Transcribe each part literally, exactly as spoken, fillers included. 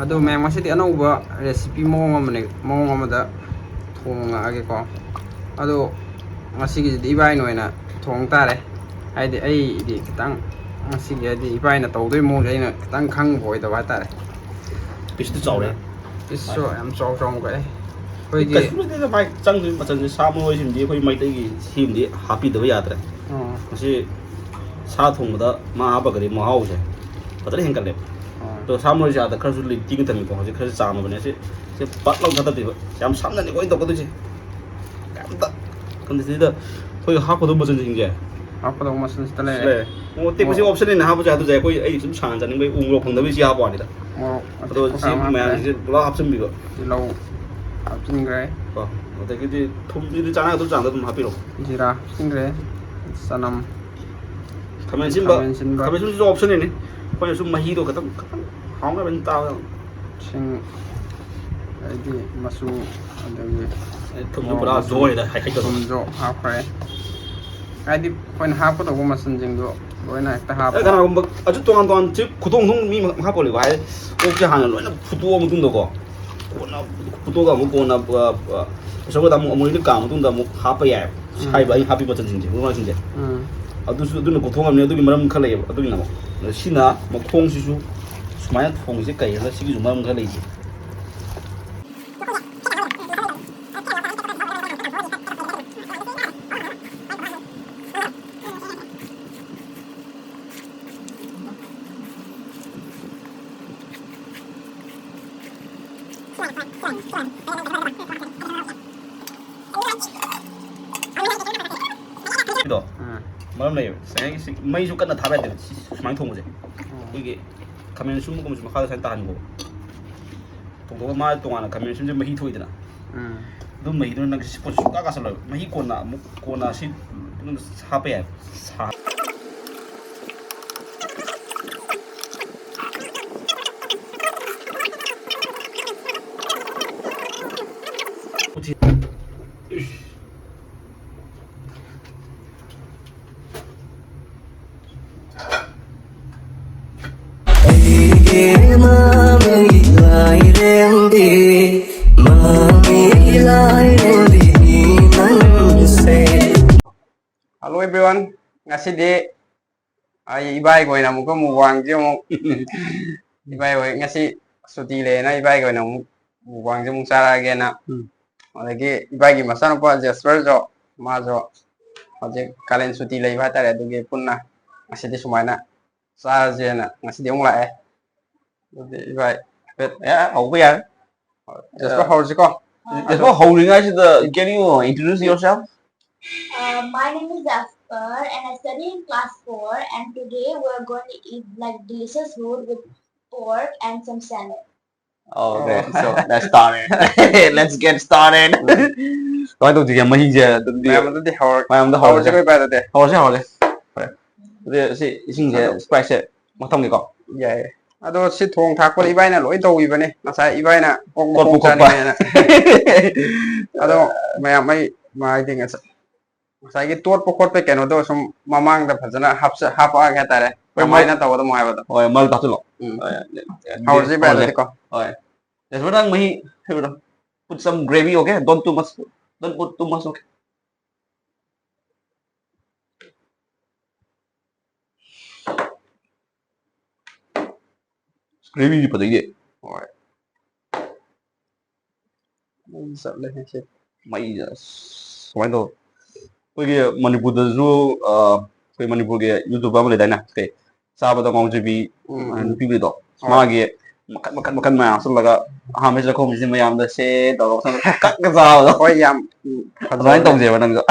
ꯑꯗꯣ ꯃꯌꯥꯝ, ꯉꯁꯤꯗꯤ ꯑꯅꯧꯕ recipe ꯃꯑꯣꯡ ꯑꯃꯅꯦ, ꯃꯑꯣꯡ ꯑꯃꯗ ꯊꯣꯡꯉꯛꯑꯒꯦꯀꯣ꯫ ꯑꯗꯣ ꯉꯁꯤꯒꯤꯁꯤꯗꯤ ꯏꯕꯥꯏꯅ ꯑꯣꯏꯅ ꯊꯣꯡ ꯇꯥꯔꯦ꯫ ꯍꯥꯏꯗꯤ ꯑꯩꯗꯤ ꯈꯤꯇꯪ ꯉꯁꯤꯒꯤ, ꯍꯥꯏꯗꯤ ꯏꯕꯥꯏꯅ ꯇꯧꯗꯣꯏ ꯃꯑꯣꯡꯁꯦ ꯑꯩꯅ ꯈꯤꯇꯪ ꯈꯪꯕ ꯑꯣꯏꯗꯕ ꯍꯥꯏꯇꯥꯔꯦ꯫ Piece ꯇꯤ ꯆꯥꯎꯔꯦ꯫ Piece ꯁꯨ ꯌꯥꯝ ꯆꯥꯎ ꯆꯥꯎꯅ ꯀꯛꯑꯦ꯫ ꯑꯩꯈꯣꯏꯒꯤ ꯀꯩꯁꯨ ꯅꯠꯇꯦꯗ ꯚꯥꯏ, ꯆꯪꯗꯣꯏ ꯃꯆꯜꯁꯦ ꯁꯥ ꯃꯔꯣꯏꯁꯤꯃꯗꯤ ꯑꯩꯈꯣꯏ ꯃꯩꯇꯩꯒꯤ ꯁꯤꯃꯗꯤ ꯍꯥꯞꯄꯤꯗꯕ ꯌꯥꯗ꯭ꯔꯦ꯫ ꯑꯣ꯫ ꯃꯁꯤ ꯁꯥ ꯊꯣꯡꯕꯗ ꯃꯥ ꯍꯥꯞꯄꯒꯗꯤ ꯃꯍꯥꯎꯁꯦ ꯐꯖꯅ ꯍꯦꯟꯒꯠꯂꯦꯕ꯫ ꯑꯣ꯫ ꯑꯗꯣ ꯁꯥ ꯃꯔꯣꯏꯁꯦ ꯑꯥꯗ ꯈꯔꯁꯨ ꯂꯤ-, ꯇꯤꯡꯉ ꯊꯝꯃꯤꯀꯣ꯫ ꯍꯧꯖꯤꯛ ꯈꯔꯁꯨ ꯆꯥꯝꯃꯕꯅꯦ꯫ ꯁꯤ, ꯁꯤ ꯄꯠ ꯂꯥꯎ ꯊꯥꯗꯕꯤꯕ꯫ ꯌꯥꯝ ꯁꯝꯅꯅꯤꯀꯣ ꯑꯩꯅ ꯇꯧꯒꯗꯣꯏꯁꯦ꯫ ꯀꯩꯝꯇ ꯈꯪꯗꯦ꯫ ꯁꯤꯗ ꯑꯩꯈꯣꯏ ꯍꯥꯞꯀꯗꯧꯕ ꯃꯆꯜꯁꯤꯡꯁꯦ ꯍꯥꯞꯀꯗꯧꯕ ꯃꯆꯜꯁꯤꯗ ꯁꯤ ꯂꯩꯔꯦ꯫ ꯂꯩꯔꯦ꯫ ꯃꯣꯔꯣꯛ ꯑꯇꯦꯛꯄꯁꯤ ꯃꯣꯔꯣꯛ꯫ Optional ꯅꯦ, ꯍꯥꯞꯄꯁꯨ ꯌꯥꯏ꯫ ꯑꯗꯨꯁꯨ ꯑꯩ ꯁꯨꯝ ꯁꯥꯡꯅ ꯆꯥꯅꯤꯡꯕꯩ ꯎ ꯃꯣꯔꯣꯛ ꯐꯪꯗꯕꯩ ꯁꯤ ꯍꯥꯞꯄ ꯋꯥꯅꯤꯗ꯫ ꯃꯣꯔꯣꯛ ꯑꯗꯣ ꯑꯇꯦꯛꯄ ꯁꯤ ꯈꯔ ꯑꯃ ꯍꯥꯞꯈ꯭ꯔꯦ꯫ ꯃꯌꯥꯝꯁꯦ ꯄꯨꯂꯞ ꯍꯥꯞꯆꯤꯟꯕꯤꯕ꯫ ꯇꯤꯜꯍꯧ ꯍꯥꯞꯆꯤꯟꯈ꯭ꯔꯦ꯫ ꯀꯣ꯫ ꯑꯗꯒꯤꯗꯤ ꯊꯨꯝꯁꯤꯗꯤ ꯆꯥꯅꯒꯗꯕ ꯆꯥꯡꯗ ꯑꯗꯨꯝ ꯍꯥꯞꯄꯤꯔꯣ꯫ ꯖꯤꯔꯥ ꯍꯥꯞꯆꯤꯟꯈ꯭ꯔꯦ꯫ ꯆꯅꯝ꯫ ꯈꯥꯃꯦꯟ ꯑꯁꯤꯟꯕ꯫ ꯈꯥꯃꯦꯟ ꯑꯁꯤꯟꯕ꯫ ꯈꯥꯃꯦꯟ ꯑꯁꯤꯟꯕꯁꯨ optional ꯅꯦ꯫ ꯑꯩꯈꯣꯏꯅ ꯁꯨꯝ ꯃꯍꯤꯗꯣ ꯈꯤꯇꯪ, ꯈꯤꯇꯪ ꯍꯥꯎꯅꯕ ꯇꯥꯕ꯫ ꯁꯤꯡ, ꯑꯗꯩꯗꯤ ꯃꯆꯨ, ꯑꯗꯒꯤ ꯊꯨꯝꯁꯨ ꯃꯣꯔꯣꯛ ꯄꯨꯔꯥ ꯃꯆꯨ, ꯖꯣꯔꯅꯤꯗ ꯍꯥꯏ-, ꯍꯩꯇꯕ꯫ ꯊꯨꯝꯁꯨ ꯍꯥꯞꯈ꯭ꯔꯦ꯫ ꯍꯥꯏꯗꯤ ꯑꯩꯈꯣꯏꯅ ꯍꯥꯞꯀꯗꯧꯕ ꯃꯆꯜꯁꯤꯡꯗꯣ ꯂꯣꯏꯅ ꯍꯦꯛꯇ ꯑꯦ, ꯍꯥꯞꯄꯣ꯫ ꯀꯅꯥꯒꯨꯝꯕ ꯑꯗꯨ ꯇꯣꯉꯥꯟ ꯇꯣꯉꯥꯟ ꯁꯤ ꯈꯨꯊꯣꯡ ꯈꯨꯊꯣꯡ ꯃꯤ ꯃꯈꯥ ꯄꯣꯜꯂꯤꯀꯣ꯫ ꯍꯥꯏꯗꯤ ꯑꯣꯛꯁꯦ ꯍꯥꯟꯅ ꯂꯣꯏꯅ ꯐꯨꯠꯇꯣꯛꯑ ꯃꯇꯨꯡꯗꯀꯣ, ꯀꯣꯟꯅ ꯐꯨꯠꯇꯣꯛꯑꯒ ꯑꯃꯨꯛ ꯀꯣꯟꯅ, ꯑ, ꯑ, ꯁꯣꯝꯗ ꯑꯃꯨꯛ ꯑꯃꯨꯔꯤꯗ ꯀꯥꯝꯃ ꯃꯇꯨꯡꯗ ꯑꯃꯨꯛ ꯍꯥꯞꯄ ꯌꯥꯏꯑꯕ꯫ ꯎꯝ꯫ ꯍꯥꯏꯔꯤꯕ ꯑꯩ ꯍꯥꯞꯄꯤ ꯃꯆꯜꯁꯤꯡꯁꯦ, ꯃꯔꯨ ꯃꯔꯥꯡꯁꯤꯡꯁꯦ꯫ ꯎꯝ꯫ ꯑꯗꯨꯁꯨ, ꯑꯗꯨꯅ ꯈꯨꯊꯣꯡ ꯑꯃꯅꯤ꯫ ꯑꯗꯨꯒꯤ ꯃꯔꯝ ꯈꯔ ꯂꯩꯌꯦꯕ꯫ ꯑꯗꯨꯒꯤꯅ ꯑꯃꯨꯛ꯫ ꯑꯗꯣ ꯁꯤꯅ ꯃꯈꯣꯡꯁꯤꯁꯨ ꯁꯨꯃꯥꯏꯅ ꯊꯣꯡꯉꯤꯁꯦ ꯀꯩꯒꯤꯅꯣ? ꯁꯤꯒꯤꯁꯨ ꯃꯔꯝ ꯈꯔ ꯂꯩꯁꯦ꯫ ꯗꯣ ꯎꯝ꯫ ꯃꯔꯝ ꯂꯩꯌꯦꯕ꯫ ꯉꯁꯥꯏꯒꯤ ꯁꯤ ꯃꯩꯁꯨ ꯀꯟꯅ ꯊꯥꯕ ꯌꯥꯗꯦꯕ꯫ ꯁꯤ ꯁꯨꯃꯥꯏꯅ ꯊꯣꯡꯕꯁꯦ꯫ ꯎꯝ꯫ ꯑꯩꯈꯣꯏꯒꯤ ꯈꯥꯃꯦꯟ ꯑꯁꯤꯟꯕꯒꯨꯝꯕꯁꯦ ꯃꯈꯥꯗ ꯁꯨꯃꯥꯏꯅ ꯇꯥꯍꯟꯈꯣꯕ꯫ ꯊꯣꯡꯗꯣꯛꯑꯒ ꯃꯥ ꯇꯣꯉꯥꯟꯅ ꯈꯥꯃꯦꯟ ꯑꯁꯤꯟꯕꯁꯦ ꯃꯍꯤ ꯊꯣꯛꯏꯗꯅ꯫ ꯎꯝ꯫ ꯑꯗꯨꯝ ꯃꯍꯤꯗꯨꯅ ꯅꯪ ꯁꯤ ꯄꯣꯠꯁꯦ ꯁꯨꯡꯀꯥ ꯀꯥꯁꯜꯂꯣꯏꯕ꯫ ꯃꯍꯤ ꯀꯣꯟꯅ ꯑꯃꯨꯛ, ꯀꯣꯟꯅ ꯑꯁꯤ ꯑꯗꯨꯝ ꯍꯥꯞꯄ ꯌꯥꯏꯕ꯫ ꯁꯥ- ꯑꯩꯒꯤ ꯃꯃꯩ ꯉꯁꯤꯗꯤ ꯑꯩ ꯏꯕꯥꯏꯒ ꯑꯣꯏꯅ ꯑꯃꯨꯛꯀ mukbangꯁꯦ ꯑꯃꯨꯛ, ꯏꯕꯥꯏ ꯍꯣꯏ ꯉꯁꯤ ꯁꯨꯇꯤ ꯂꯩꯌꯦꯅ ꯏꯕꯥꯏꯒ ꯑꯣꯏꯅ ꯑꯃꯨꯛ mukbangꯁꯦ ꯑꯃꯨꯛ ꯆꯥꯔꯛꯑꯒꯦꯅ꯫ ꯎꯝ꯫ ꯑꯗꯒꯤ ꯏꯕꯥꯏꯒꯤ ꯃꯆꯥꯅꯨꯄꯥ ꯖꯦꯁꯄꯔꯁꯨ, ꯃꯥꯁꯨ ꯍꯧꯖꯤꯛ ꯀꯥꯂꯦꯟ ꯁꯨꯇꯤ ꯂꯩꯕ ꯍꯥꯏꯇꯥꯔꯦ, ꯑꯗꯨꯒꯤ ꯄꯨꯟꯅ ꯉꯁꯤꯗꯤ ꯁꯨꯃꯥꯏꯅ ꯆꯥꯔꯁꯦꯅ ꯉꯁꯤꯗꯤ ꯑꯃꯨꯛ ꯂꯥꯛꯑꯦ꯫ ꯑꯗꯨꯗꯤ ꯏꯕꯥꯏ ꯍꯥꯏꯐꯦꯠ ꯑꯦ, ꯍꯧꯕ ꯌꯥꯔꯦ꯫ ꯖꯦꯁꯄꯔ ꯍꯧꯔꯁꯤꯀꯣ꯫ ꯖꯦꯁꯄꯔ ꯍꯧꯔꯤꯉꯩꯁꯤꯗ, can you introduce yourself? Uh, my name is Jasper and I study in class four, and today we're going to eat like delicious food with pork and some salad. Okay, so let's start it. Let's get started. ꯀꯃꯥꯏꯅ ꯇꯧꯁꯤꯒꯦ? ꯃꯍꯤꯁꯦ ꯑꯗꯨꯗꯤ ꯃꯌꯥꯝ ꯑꯗꯨꯗꯤ ꯍꯧꯔ-, ꯃꯌꯥꯝꯗ ꯍꯧꯔꯁꯦ꯫ ꯍꯧꯔꯁꯤꯀꯣ ꯏꯕꯥꯏ ꯑꯗꯨꯗꯤ꯫ ꯍꯧꯔꯁꯦ, ꯍꯧꯔꯁꯦ꯫ ꯐꯔꯦ꯫ ꯑꯗꯨꯗꯤ ꯁꯤ ꯏꯁꯤꯡꯁꯦ ꯑꯗꯣ Spriteꯁꯦ ꯃꯊꯪꯒꯤꯀꯣ꯫ ꯌꯥꯏꯌꯦ꯫ ꯑꯗꯣ ꯁꯤ ꯊꯣꯡ ꯊꯥꯛꯄꯗꯤ ꯏꯕꯥꯏꯅ ꯂꯣꯏ ꯇꯧꯕꯤꯕꯅꯦ꯫ ꯉꯁꯥꯏ ꯏꯕꯥꯏꯅ ꯑꯣꯛ ꯇꯣꯠꯄ ꯃꯈꯣꯡ ꯈꯣꯠꯄ꯫ ꯆꯥꯅꯤꯡꯉꯦꯅ꯫ ꯑꯗꯣ ꯃꯌꯥꯝ ꯑꯩ ꯃꯥ ꯍꯥꯏꯗꯤ ꯉꯁꯥꯏ ꯉꯁꯥꯏꯒꯤ ꯇꯣꯠꯄ ꯈꯣꯠꯄ ꯀꯩꯅꯣꯗꯣ ꯁꯨꯝ ꯃꯃꯥꯡꯗ ꯐꯖꯅ ꯍꯥꯞꯆ-, ꯍꯥꯞꯄꯛꯑꯒꯦ ꯍꯥꯏꯇꯥꯔꯦ꯫ ꯍꯣꯏ, ꯀꯃꯥꯏꯅ ꯃꯔꯛ-, ꯇꯧꯒꯗꯕꯅꯣ ꯍꯥꯏꯕꯗꯣ꯫ ꯍꯣꯏ, ꯃꯔꯛꯇ ꯍꯥꯞꯆꯤꯜꯂꯣ꯫ ꯎꯝ꯫ ꯍꯣꯏ, ꯍꯧꯔꯁꯤ ꯏꯕꯥꯏ ꯍꯧꯔꯁꯦ꯫ ꯑꯗꯨꯗꯤꯀꯣ꯫ ꯍꯣꯏ꯫ ꯖꯦꯁꯄꯔ, ꯅꯪ ꯃꯍꯤ ꯍꯩꯕ꯭ꯔꯣ? Put some gravy, okay? Don't too much. Don't put too much, okay? Gravyꯗꯤ ꯐꯖꯩꯅꯦ꯫ ꯍꯣꯏ꯫ ꯃꯩ ꯆꯠꯂꯦꯍꯦ ꯁꯤ꯫ ꯃꯩ ꯑꯁ, ꯀꯃꯥꯏꯅ ꯇꯧ-, ꯑꯩꯈꯣꯏꯒꯤ ꯃꯅꯤꯄꯨꯔꯗꯁꯨ, ꯑ, ꯑꯩꯈꯣꯏ ꯃꯅꯤꯄꯨꯔꯒꯤ YouTuber ꯑꯃ ꯂꯩꯗꯥꯏꯅꯦ? ꯀꯩ, ꯆꯥꯕꯗ ꯉꯥꯎꯖꯕꯤ, ꯎꯝ, ꯑ, ꯎꯝ꯫ ꯅꯨꯄꯤ ꯑꯃ ꯂꯩꯗꯣ꯫ ꯍꯣꯏ꯫ ꯃꯥꯒꯤ ꯃꯈꯟ, ꯃꯈꯟ, ꯃꯈꯟ ꯃꯌꯥꯝ ꯍꯥꯞꯆꯤꯜꯂꯒ ꯑꯍꯥꯟꯕ ꯆꯥꯛꯈꯨꯝꯁꯤꯗꯤ ꯃꯌꯥꯝꯗ ꯁꯦ ꯇꯧꯔꯒ ꯁꯨꯝ ꯀꯛꯀ ꯆꯥꯕꯗꯣ꯫ ꯍꯣꯏ, ꯌꯥꯝ, ꯎꯝ, ꯑꯗꯨꯃꯥꯏꯅ ꯐꯖꯕꯅꯦ꯫ ꯇꯧꯁꯦꯕ ꯅꯪꯁꯨ꯫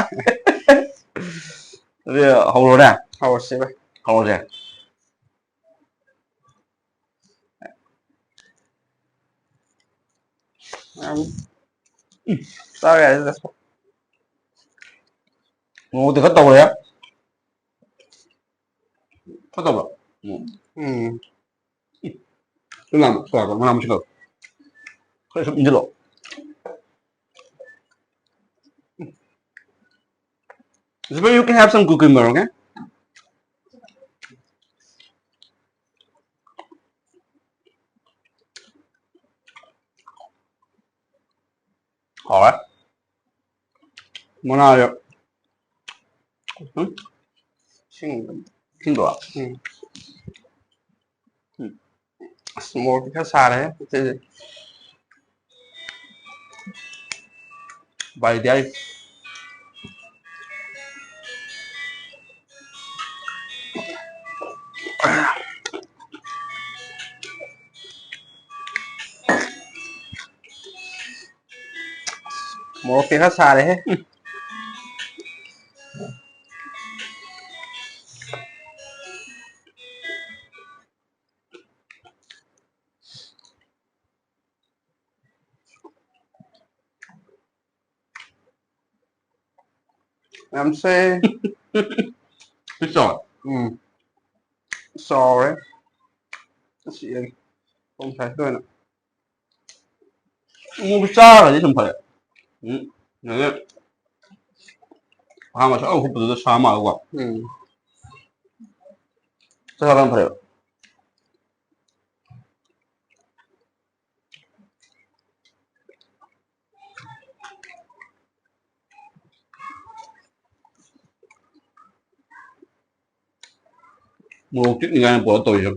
ꯑꯗꯨꯗꯤ ꯍꯧꯔꯣꯅꯦ꯫ ꯍꯧꯔꯁꯦ ꯚꯥꯏ꯫ ꯍꯧꯔꯁꯦ꯫ ꯌꯥꯝ, ꯎꯝ, ꯆꯥꯕ ꯌꯥꯔꯦ ꯆꯥꯊꯣꯛ꯫ ꯃꯣꯔꯣꯛꯇꯤ ꯈꯔ ꯇꯧꯔꯦ꯫ ꯐꯠꯇꯕ꯭ꯔꯣ? ꯎꯝ꯫ ꯎꯝ꯫ ꯁꯤ ꯃꯌꯥꯝ ꯀꯌꯥ ꯀꯌꯥ ꯃꯅꯥ ꯃꯁꯤꯡ ꯈꯔ ꯁꯨꯝ ꯏꯟꯁꯤꯜꯂꯣ꯫ Zubir, you can have some cucumber, okay? ꯍꯥꯎꯔꯦ꯫ ꯃꯅꯥꯁꯦ꯫ ꯎꯝ꯫ ꯏꯁꯤꯡ, ꯏꯁꯤꯡꯗꯣ? ꯎꯝ꯫ ꯎꯝ꯫ ꯑꯁ, ꯃꯣꯔꯣꯛꯇꯤ ꯈꯔ ꯁꯥꯔꯦ ꯉꯁꯤꯗꯤ꯫ ꯎꯄꯥꯏ ꯂꯩꯇꯦ ꯍꯥꯏꯔꯤ꯫ ꯃꯣꯔꯣꯛꯇꯤ ꯈꯔ ꯁꯥꯔꯦꯍꯦ꯫ ꯌꯥꯝ ꯁꯦ꯫ ꯄꯤꯁ ꯆꯥꯎ꯫ ꯎꯝ꯫ ꯆꯥꯎꯔꯦ꯫ ꯑꯁꯤ ꯌꯦꯡ꯫ ꯁꯣꯝ ꯁꯥꯏꯗꯇ ꯑꯣꯏꯅ꯫ ꯎ ꯆꯥꯔꯒꯗꯤ ꯁꯨꯝ ꯐꯔꯦ꯫ ꯎꯝ꯫ ꯑꯗꯒꯤ ꯑꯍꯥꯟꯕ ꯁꯛ ꯍꯨꯞꯄꯗꯨꯗ ꯁꯥ ꯃꯥꯜꯂꯦꯀꯣ꯫ ꯎꯝ꯫ ꯆꯥꯔꯒꯅ ꯐꯔꯦꯕ꯫ ꯃꯣꯔꯣꯛ ꯆꯤꯛꯅꯤꯡꯉꯥꯏꯅꯤ ꯄꯣꯔꯛ ꯇꯧꯔꯤꯁꯦ꯫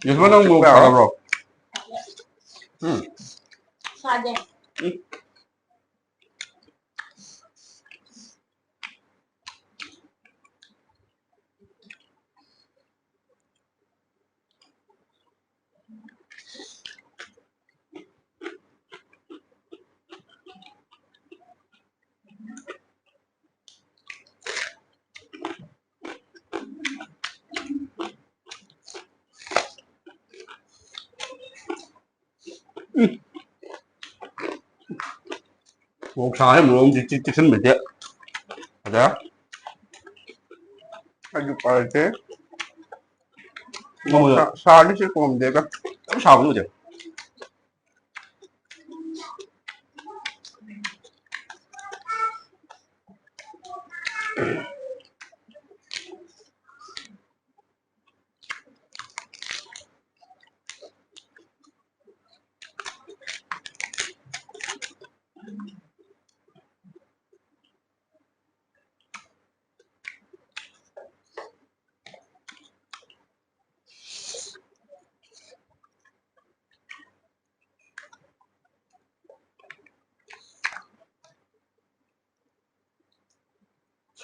ꯌꯦꯡꯊꯣꯛ, ꯅꯪ ꯃꯣꯔꯣꯛ ꯁꯥꯗꯕ꯭ꯔꯣ? ꯎꯝ꯫ ꯁꯥꯗꯦ꯫ ꯎꯝ꯫ ꯎꯝ꯫ ꯃꯣꯔꯣꯛ ꯁꯥꯔꯦ, ꯃꯣꯔꯣꯛ ꯑꯃ ꯆꯤ-, ꯆꯤ-, ꯆꯤꯛꯁꯤꯟꯕꯩꯗꯤ꯫ ꯑꯗ ꯑꯩꯁꯨ ꯎꯄꯥꯏ ꯂꯩꯇꯦ꯫ ꯉꯝꯃꯣꯏꯗ꯫ ꯁꯥ-, ꯁꯥꯔꯗꯤ ꯆꯤꯛꯄ ꯉꯝꯗꯦꯗ꯫ ꯌꯥꯝ ꯁꯥꯕꯗꯤ ꯑꯣꯏꯗꯦ꯫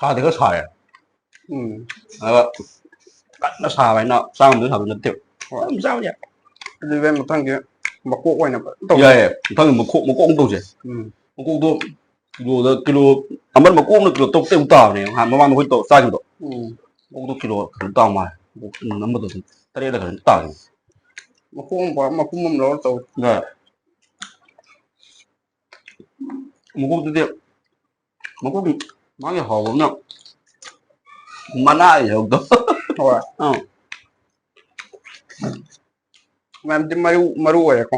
ꯁꯥꯗꯤ ꯈꯔ ꯁꯥꯔꯦ꯫ ꯎꯝ꯫ ꯑꯗꯨꯒ ꯀꯟꯅ ꯁꯥꯕ ꯍꯥꯏꯅ ꯆꯥ ꯉꯝꯗꯣꯏ ꯁꯥꯕ ꯅꯠꯇꯦꯕ꯫ ꯍꯣꯏ꯫ ꯑꯗꯨꯝ ꯆꯥꯕ ꯌꯥꯏ꯫ ꯑꯗꯨꯗꯤ ꯏꯕꯦꯟ ꯃꯊꯪꯒꯤ ꯃꯀꯣꯛ ꯑꯣꯏꯅ ꯐꯖꯅ ꯇꯧ꯫ ꯌꯥꯏꯌꯦ꯫ ꯃꯊꯪꯒꯤ ꯃꯀꯣꯛ, ꯃꯀꯣꯛ ꯑꯃꯨꯛ ꯇꯧꯁꯦ꯫ ꯎꯝ꯫ ꯃꯀꯣꯛꯇꯣ ꯀꯤꯂꯣꯗ, ꯀꯤꯂꯣ ꯑꯃꯅ ꯃꯀꯣꯛ ꯑꯃꯅ ꯀꯤꯂꯣ ꯇꯔꯨꯛ ꯇꯔꯦꯠꯃꯨꯛ ꯇꯥꯕꯅꯦ꯫ ꯅꯍꯥꯟ ꯃꯃꯥꯡꯗ ꯑꯩꯈꯣꯏ ꯇꯧ-, ꯆꯥꯈꯤꯕꯗꯣ꯫ ꯎꯝ꯫ ꯃꯀꯣꯛꯇꯣ ꯀꯤꯂꯣ ꯀꯩꯅꯣ ꯇꯥꯕ ꯃꯥꯜꯂꯦ꯫ ꯃꯀꯣꯛ ꯅꯝꯕꯗꯣ ꯑꯗꯨꯝ ꯇꯔꯦꯠꯂ ꯀꯩꯅꯣ ꯇꯥꯈꯤꯕꯅꯦ꯫ ꯃꯀꯣꯛ ꯑꯃ ꯄꯨꯔꯥ ꯃꯄꯨꯝ ꯑꯃ ꯂꯧꯔ ꯇꯧ꯫ ꯌꯥꯏ꯫ ꯃꯀꯣꯛꯇꯨꯗꯤ, ꯃꯀꯣꯛ ꯃꯥꯒꯤ ꯍꯥꯎꯕ ꯑꯃꯅ ꯃꯅꯥ ꯌꯥꯎꯗꯣ꯫ ꯍꯣꯏ꯫ ꯑꯥ꯫ ꯃꯌꯥꯝꯗꯤ ꯃꯔꯨ, ꯃꯔꯨ ꯑꯣꯏꯔꯦꯀꯣ꯫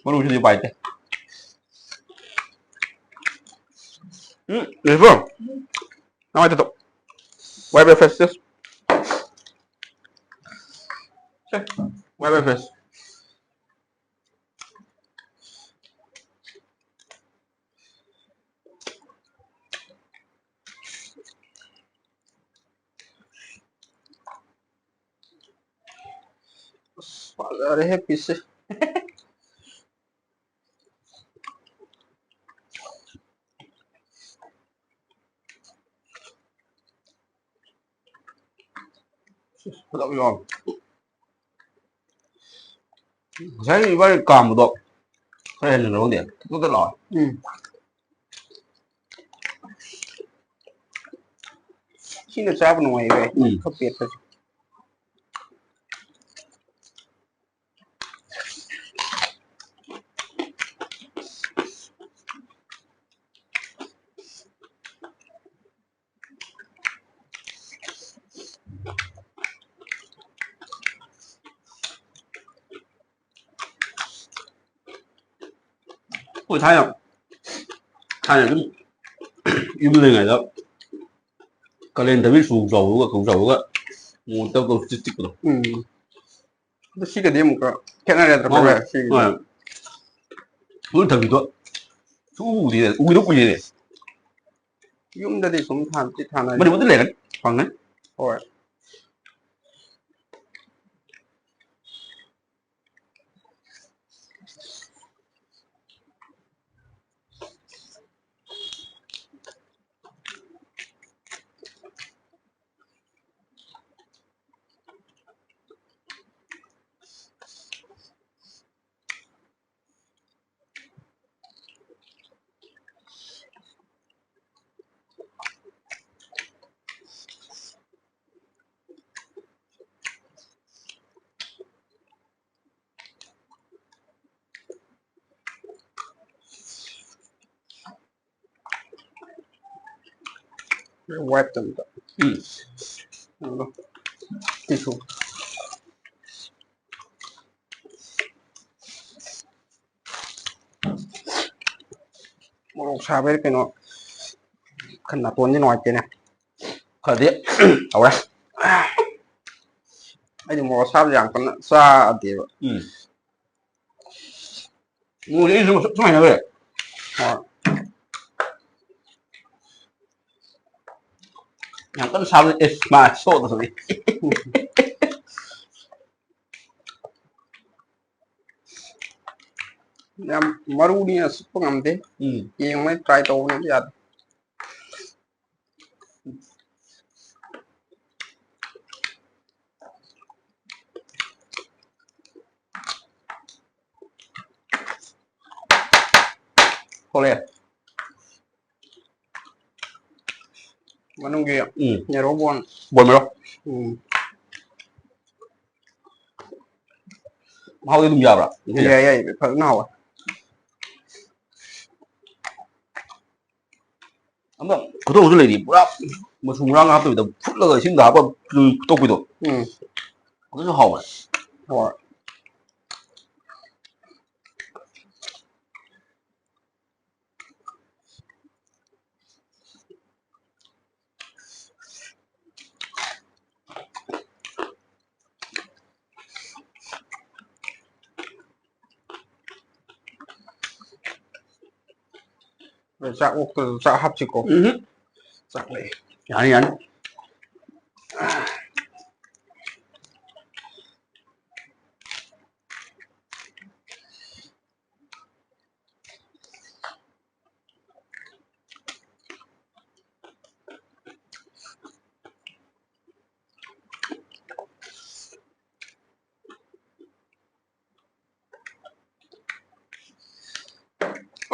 ꯃꯔꯨꯁꯤꯗꯤ ꯎꯄꯥꯏ ꯂꯩꯇꯦ꯫ ꯎꯝ, ꯂꯩꯕ꯭ꯔꯣ? ꯅꯨꯡꯉꯥꯏꯇꯦ ꯇꯧ꯫ Why breakfast? Say, why breakfast? ꯑꯁ, ꯐꯖꯔꯦꯍꯦ ꯄꯤꯁꯁꯦ꯫ ꯄꯨꯂꯞ ꯌꯥꯎꯔꯦ꯫ ꯉꯁꯥꯏ ꯏꯕꯥꯅꯤ ꯀꯥꯝꯕꯗꯣ ꯈꯔ ꯍꯦꯟꯅ ꯂꯧꯔꯝꯗꯦ꯫ ꯊꯨꯠ ꯊꯨꯠ ꯂꯥꯎꯔꯦ꯫ ꯎꯝ꯫ ꯁꯤꯅ ꯆꯥꯕ ꯅꯨꯡꯉꯥꯏꯕ ꯌꯥꯏ꯫ ꯎꯝ꯫ ꯈꯔ ꯄꯦꯠꯄꯁꯦ꯫ ꯑꯩꯈꯣꯏ ꯊꯥꯏꯅ, ꯊꯥꯏꯅ ꯑꯗꯨꯝ ꯌꯨꯝꯗ ꯂꯩꯔꯤꯉꯩꯗ ꯀꯥꯂꯦꯟ ꯊꯕꯤ ꯁꯨ ꯆꯥꯎꯕꯒ, ꯀꯧ ꯆꯥꯎꯕꯒ ꯃꯣꯔꯣꯛ ꯇꯧ ꯇꯧ ꯆꯤꯛ ꯆꯤꯛꯄꯗꯣ꯫ ꯎꯝ꯫ ꯑꯗꯣ ꯁꯤꯒꯗꯤ ꯑꯃꯨꯛꯀ ꯈꯦꯠꯅꯔꯦꯗ꯭ꯔꯥ ꯃꯥꯅꯦ꯫ ꯈꯔ ꯁꯤꯒꯤꯗꯤ꯫ ꯍꯣꯏ꯫ ꯍꯧꯖꯤꯛ ꯊꯕꯤꯗꯣ ꯁꯨꯡꯎ ꯎꯗꯦ, ꯎꯗ ꯀꯨꯏꯔꯦꯅꯦ꯫ ꯌꯨꯝꯗꯗꯤ ꯁꯨꯝ ꯊꯥꯟ-, ꯊꯥꯅꯔꯤ꯫ ꯃꯅꯤꯄꯨꯔꯗ ꯂꯩꯔꯒ ꯐꯪꯒꯅꯤ꯫ ꯍꯣꯏ꯫ Wipe ꯇꯧꯕꯗ꯫ ꯎꯝ꯫ ꯑꯗꯣ ꯇꯤꯁꯨ꯫ ꯃꯣꯔꯣꯛ ꯁꯥꯕꯩꯔ ꯀꯩꯅꯣ, ꯈꯔ ꯅꯥꯇꯣꯟꯁꯦ ꯅꯨꯡꯉꯥꯏꯇꯦꯅꯦ꯫ ꯈꯔꯗꯤ ꯇꯧꯔꯦ꯫ ꯑꯩꯗꯤ ꯃꯣꯔꯣꯛ ꯑꯁꯥꯕꯁꯦ ꯌꯥꯝ ꯀꯟꯅ ꯆꯥꯗꯦꯕ꯫ ꯎꯝ꯫ ꯃꯣꯔꯣꯛꯁꯦ ꯑꯩꯁꯨ ꯁꯨꯝ ꯍꯩꯅꯈ꯭ꯔꯦ꯫ ꯍꯣꯏ꯫ ꯌꯥꯝ ꯀꯟꯅ ꯁꯥꯕ ꯅꯠꯇꯦ꯫ ꯃꯥ ꯁꯣꯛꯑꯒ ꯊꯣꯛꯏ꯫ ꯌꯥꯝ ꯃꯔꯨꯅꯤ ꯆꯨꯞꯄ ꯉꯝꯗꯦ꯫ ꯎꯝ꯫ ꯌꯦꯡꯕꯅꯤ, try ꯇꯧꯕꯅꯗꯤ ꯌꯥꯗꯦ꯫ ꯊꯣꯛꯂꯛꯑꯦ꯫ ꯃꯅꯨꯡꯒꯤ ꯎꯝ꯫ Marrow bone꯫ Bone marrow꯫ ꯎꯝ꯫ ꯃꯍꯥꯎꯗꯤ ꯑꯗꯨꯝ ꯌꯥꯕ꯭ꯔꯥ? ꯌꯥꯏ, ꯌꯥꯏ, ꯐꯖꯅ ꯍꯥꯎꯋꯦ꯫ ꯑꯃ ꯈꯨꯇꯣꯛ ꯑꯃꯁꯨ ꯂꯩꯔꯤ, ꯄꯨꯔꯥ ꯃꯆꯨ ꯃꯔꯥꯡ ꯍꯥꯞꯇꯕꯤꯗ ꯐꯨꯠꯂꯒ ꯏꯁꯤꯡꯗ ꯍꯥꯞꯄ ꯐꯨꯠꯇꯣꯛꯄꯤꯗꯣ꯫ ꯎꯝ꯫ ꯑꯗꯨꯁꯨ ꯍꯥꯎꯕꯅꯦ꯫ ꯍꯣꯏ꯫ ꯆꯥꯛ ꯑꯣꯛꯇꯁꯨ ꯆꯥꯛ ꯍꯥꯞꯁꯤꯀꯣ꯫ ꯎꯝ꯫ ꯆꯥꯛ ꯂꯩ꯫ ꯌꯥꯅꯤ, ꯌꯥꯅꯤ꯫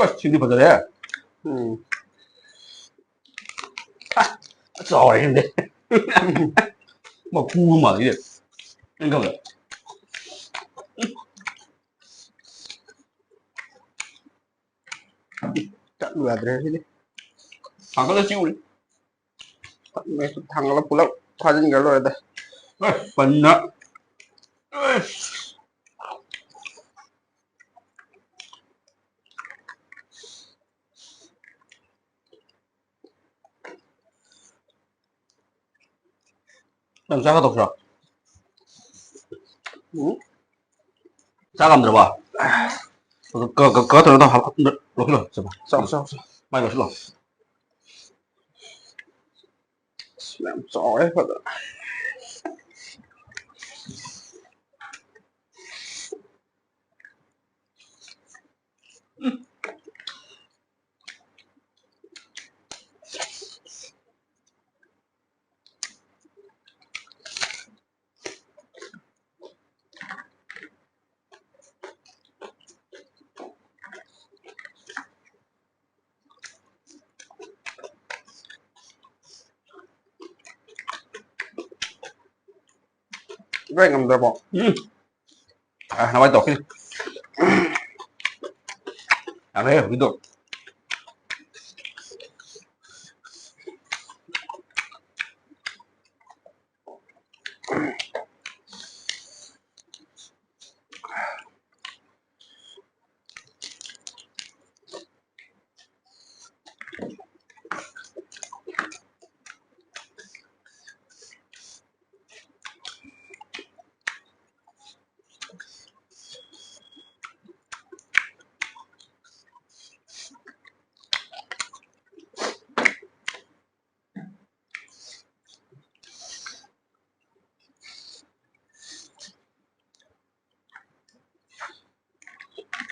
ꯑꯁ, ꯁꯤꯗꯤ ꯐꯖꯔꯦ꯫ ꯎꯝ꯫ ꯑꯁ, ꯆꯥꯎꯔꯦ ꯁꯤꯗꯤ꯫ ꯃꯀꯨ ꯑꯃ ꯃꯥꯜꯂꯤꯅꯦ꯫ ꯑꯩꯅ ꯈꯜꯂꯦ꯫ ꯆꯠꯂꯨ ꯌꯥꯗ꯭ꯔꯦ ꯁꯤꯗꯤ꯫ ꯊꯥꯡꯒꯠꯂ ꯆꯤꯛꯎꯔꯦ꯫ ꯃꯩꯁꯨ ꯊꯥꯡꯒꯠꯂ ꯄꯨꯂꯞ ꯊꯥꯖꯤꯟꯈ꯭ꯔ ꯂꯣꯏꯔꯦꯗ꯫ ꯑꯁ, ꯄꯟꯅ꯫ ꯑꯁ꯫ ꯅꯪ ꯆꯥꯛ ꯀ ꯇꯧꯁꯤꯔꯣ? ꯎꯝ? ꯆꯥꯛ ꯉꯝꯗ꯭ꯔꯕꯣ? ꯀ-, ꯀ-, ꯀ-, ꯀꯩꯅꯣ ꯇꯧ, ꯍꯥꯞ-, ꯂꯧꯁꯤꯜꯂꯣ, ꯆꯠꯂꯣ꯫ ꯆꯥꯎ, ꯆꯥꯎ, ꯆꯥꯎ꯫ ꯃꯥꯏ ꯂꯧꯁꯤꯜꯂꯣ꯫ ꯑꯁ, ꯌꯥꯝ ꯆꯥꯎꯔꯦ ꯐꯖꯅ꯫ ꯏꯕꯥꯏ ꯉꯝꯗ꯭ꯔꯕꯣ? ꯎꯝ꯫ ꯑ, ꯅꯃꯥꯏ ꯇꯧꯈꯤꯅꯤ꯫ ꯌꯥꯝ ꯍꯦ, ꯍꯧꯖꯤꯛꯇꯣ꯫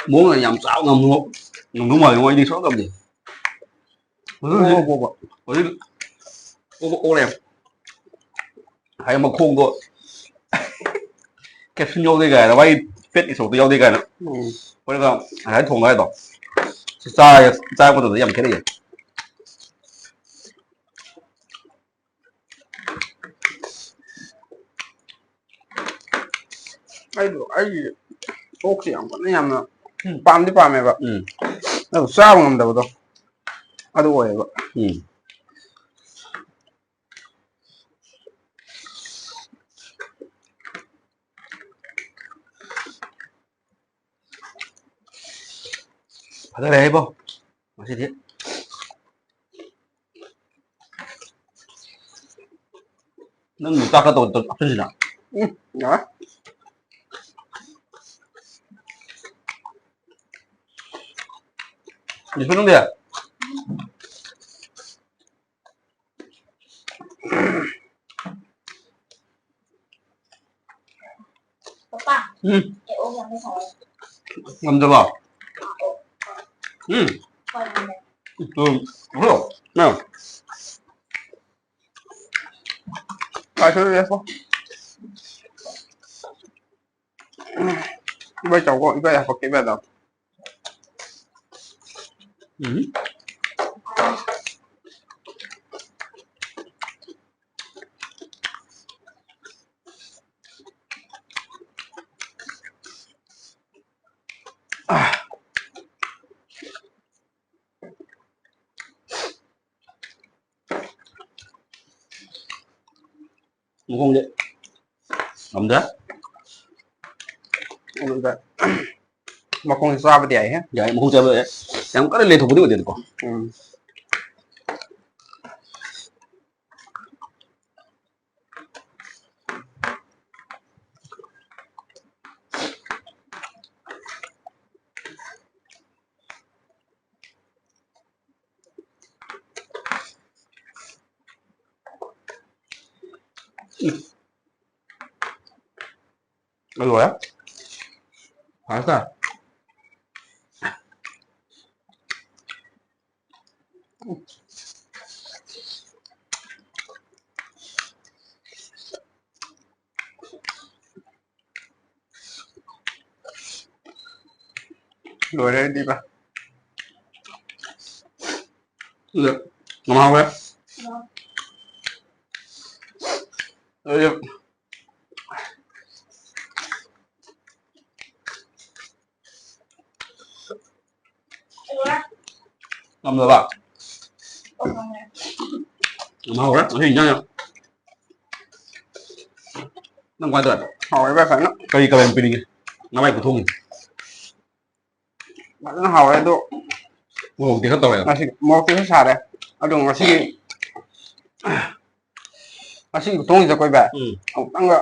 ꯃꯑꯣꯡꯗ ꯌꯥꯝ ꯆꯥꯕ ꯉꯝꯗꯧ, ꯉꯝꯗꯧ ꯃꯥꯜꯂꯦ, ꯃꯣꯏꯗꯤ ꯁꯨꯡꯉꯝ ꯉꯝꯗꯦ꯫ ꯑꯣ, ꯑꯣ, ꯑꯣ, ꯑꯣ꯫ ꯍꯧꯖꯤꯛ ꯑꯣꯛ, ꯑꯣꯛ ꯂꯩꯔꯦ꯫ ꯍꯥꯏ ꯃꯈꯣꯡꯗꯣ ꯀꯦꯞꯁꯨꯟ ꯌꯥꯎꯗꯦ ꯀꯥꯏꯅ, ꯃꯥꯒꯤ ꯐꯦꯠꯀꯤ ꯁꯔꯨꯛꯇꯣ ꯌꯥꯎꯗꯦ ꯀꯥꯏꯅ꯫ ꯎꯝ꯫ ꯑꯩꯈꯣꯏꯅ ꯉꯁꯥꯏ ꯊꯣꯡꯕ ꯍꯥꯏꯗꯣ꯫ ꯆꯥꯔꯒ, ꯆꯥꯔꯛꯄ ꯃꯇꯝꯗ ꯌꯥꯝ ꯈꯦꯠꯅꯩꯌꯦ꯫ ꯑꯩꯗꯣ, ꯑꯩꯒꯤ ꯑꯣꯛꯁꯦ ꯌꯥꯝ ꯀꯟꯅ ꯌꯥꯝꯅ ꯎꯝ꯫ ꯄꯥꯝꯗꯤ ꯄꯥꯝꯃꯦꯕ꯫ ꯎꯝ꯫ ꯑꯗꯨ ꯆꯥꯕ ꯉꯝꯗꯕꯗꯣ ꯑꯗꯨ ꯑꯣꯏꯌꯦꯕ꯫ ꯎꯝ꯫ ꯐꯖꯔꯦ ꯏꯕꯣ ꯉꯁꯤꯗꯤ꯫ ꯅꯪ ꯆꯥꯛꯀ ꯇꯧ-, ꯇꯧ-, ꯍꯥꯞꯆꯤꯟꯁꯤꯅ꯫ ꯎꯝ, ꯌꯥꯔꯦ꯫ ꯕꯤꯁꯅꯨꯗꯤ? ꯄꯄꯥ, ꯎꯝ꯫ ꯑꯦ, ꯑꯣ, ꯌꯥꯝꯅ ꯁꯥꯏ꯫ ꯉꯝꯗ꯭ꯔꯕꯣ? ꯎꯝ꯫ ꯍꯣꯏ, ꯉꯝꯃꯦ꯫ ꯎꯝ, ꯎꯝ꯫ ꯅꯪ꯫ ꯄꯥꯏꯁꯜꯂꯨ, ꯌꯥꯏꯐ꯫ ꯏꯕꯥꯏ ꯆꯥꯎꯀꯣ, ꯏꯕꯥꯏ ꯍꯥꯄꯛꯀꯦ, ꯏꯕꯥꯏꯗꯣ꯫ ꯎꯝ꯫ ꯃꯈꯣꯡꯁꯦ ꯉꯝꯗ꯭ꯔꯦ꯫ ꯑꯗꯨꯗ ꯃꯈꯣꯡꯁꯦ ꯆꯥꯕꯗꯤ ꯌꯥꯏꯍꯦ꯫ ꯌꯥꯏ, ꯃꯈꯣꯡ ꯆꯥꯕ ꯌꯥꯏ꯫ ꯌꯥꯝ ꯀꯟꯅ ꯂꯦꯟꯊꯣꯛꯄꯗꯤ ꯑꯣꯏꯗꯦꯗꯀꯣ꯫ ꯎꯝ꯫ ꯂꯣꯏꯔꯦ꯫ ꯐꯔꯦ, ꯐꯔꯦ꯫ ꯂꯣꯏꯔꯦ ꯑꯩꯗꯤ ꯏꯕꯥꯏ꯫ ꯑꯗꯨ ꯌꯥꯝ ꯍꯥꯎꯋꯦ꯫ ꯑꯗꯨ ꯉꯝꯗꯕ? ꯌꯥꯝ ꯍꯥꯎꯔꯦ ꯉꯁꯤ ꯏꯟꯖꯥꯡ ꯌꯥꯝ꯫ ꯅꯪ ꯀꯃꯥꯏ ꯇꯧꯔꯦ? ꯍꯥꯎꯔꯦ ꯚꯥꯏ ꯐꯖꯅ꯫ ꯀꯔꯤ ꯀꯔꯦꯟ ꯄꯤꯔꯤꯒꯦ? ꯅꯃꯥꯏ ꯈꯨꯊꯣꯡ꯫ ꯐꯖꯅ ꯍꯥꯎꯔꯦ ꯑꯗꯣ꯫ ꯃꯣꯔꯣꯛꯇꯤ ꯈꯔ ꯇꯧꯔꯦ꯫ ꯉꯁꯤ ꯃꯣꯔꯣꯛꯇꯤ ꯈꯔ ꯁꯥꯔꯦ꯫ ꯑꯗꯣ ꯉꯁꯤꯒꯤ ꯉꯁꯤꯒꯤ ꯈꯨꯊꯣꯡꯁꯤꯗ ꯑꯩꯈꯣꯏ ꯚꯥꯏ ꯎꯝ꯫ ꯑꯃꯨꯛꯇꯪꯒ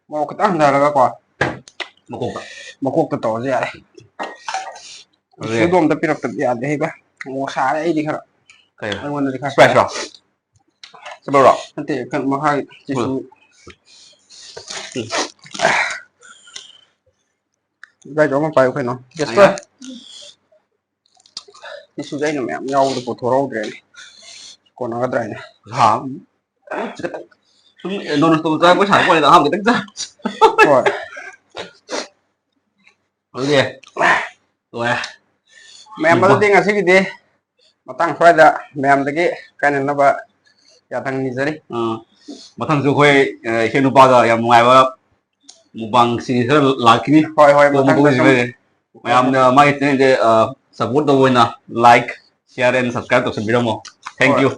ꯃꯣꯔꯣꯛ ꯈꯤꯇꯪ ꯍꯟꯊꯔꯒꯀꯣ ꯃꯀꯣꯛꯇ꯫ ꯃꯀꯣꯛꯇ ꯇꯧꯔꯁꯨ ꯌꯥꯔꯦ꯫ ꯑꯗꯨꯗꯤ ꯁꯨꯗꯣ ꯑꯝꯇ ꯄꯤꯔꯛꯇꯗꯤ ꯌꯥꯗꯦ ꯍꯩꯕ꯫ ꯃꯣꯔꯣꯛ ꯁꯥꯔꯦ ꯑꯩꯗꯤ ꯈꯔ ꯀꯩ? ꯑꯩꯉꯣꯟꯗꯗꯤ ꯈꯔ Sprite ꯔꯣ? ꯆꯠꯂꯧꯔꯣ? ꯅꯠꯇꯦ ꯀꯩꯅꯣ ꯃꯈꯥꯒꯤ ꯇꯤꯁꯨ꯫ ꯎꯝ꯫ ꯏꯕꯥꯏꯗꯣ ꯑꯃ ꯄꯥꯏꯌꯨ ꯀꯩꯅꯣ꯫ ꯀꯦꯁꯄꯔ꯫ ꯇꯤꯁꯨꯁꯦ ꯑꯩꯅ ꯃꯌꯥꯝ ꯌꯥꯎꯕꯗꯣ ꯄꯨꯊꯣꯔꯛꯍꯧꯗ꯭ꯔꯦꯅꯦ꯫ ꯀꯣꯟꯅꯒꯗ꯭ꯔꯥ ꯍꯥꯏꯅ꯫ ꯍꯥ? ꯈꯤꯇꯪ ꯁꯨꯝ ꯅꯣꯟ ꯁ꯭ꯇꯣꯞ ꯆꯥꯔꯛꯄ ꯁꯥꯟꯅꯕ ꯋꯥꯅꯤꯗ ꯑꯍꯥꯟꯕ ꯈꯤꯇꯪ ꯆꯥ-, ꯍꯣꯏ꯫ ꯑꯗꯨꯗꯤ ꯂꯣꯏꯔꯦ꯫ ꯃꯌꯥꯝ ꯑꯗꯨꯗꯤ ꯉꯁꯤꯒꯤꯗꯤ ꯃꯇꯥꯡ ꯁ꯭ꯋꯥꯏꯗ ꯃꯌꯥꯝꯗꯒꯤ ꯀꯥꯏꯅꯅꯕ ꯌꯥꯊꯪ ꯅꯤꯖꯔꯤ꯫ ꯑꯥ, ꯃꯊꯪꯁꯨ ꯑꯩꯈꯣꯏ, ꯑ, ꯏꯁꯩ ꯅꯨꯄꯥꯒ ꯌꯥꯝ ꯅꯨꯡꯉꯥꯏꯕ mukbang ꯁꯤꯡ ꯈꯔ ꯂꯥꯛꯈꯤꯅꯤ꯫ ꯍꯣꯏ, ꯍꯣꯏ, ꯑꯗꯣ ꯃꯊꯪꯗ ꯃꯈꯣꯏꯁꯨ ꯁꯨꯝ ꯂꯩꯔꯦ꯫ ꯃꯌꯥꯝꯅ ꯃꯥꯒꯤ channel ꯁꯦ, ꯑ, support ꯇꯧꯕ ꯑꯣꯏꯅ like, share and subscribe ꯇꯧꯁꯟꯕꯤꯔꯝꯃꯣ꯫ Thank ꯍꯣꯏ꯫ You꯫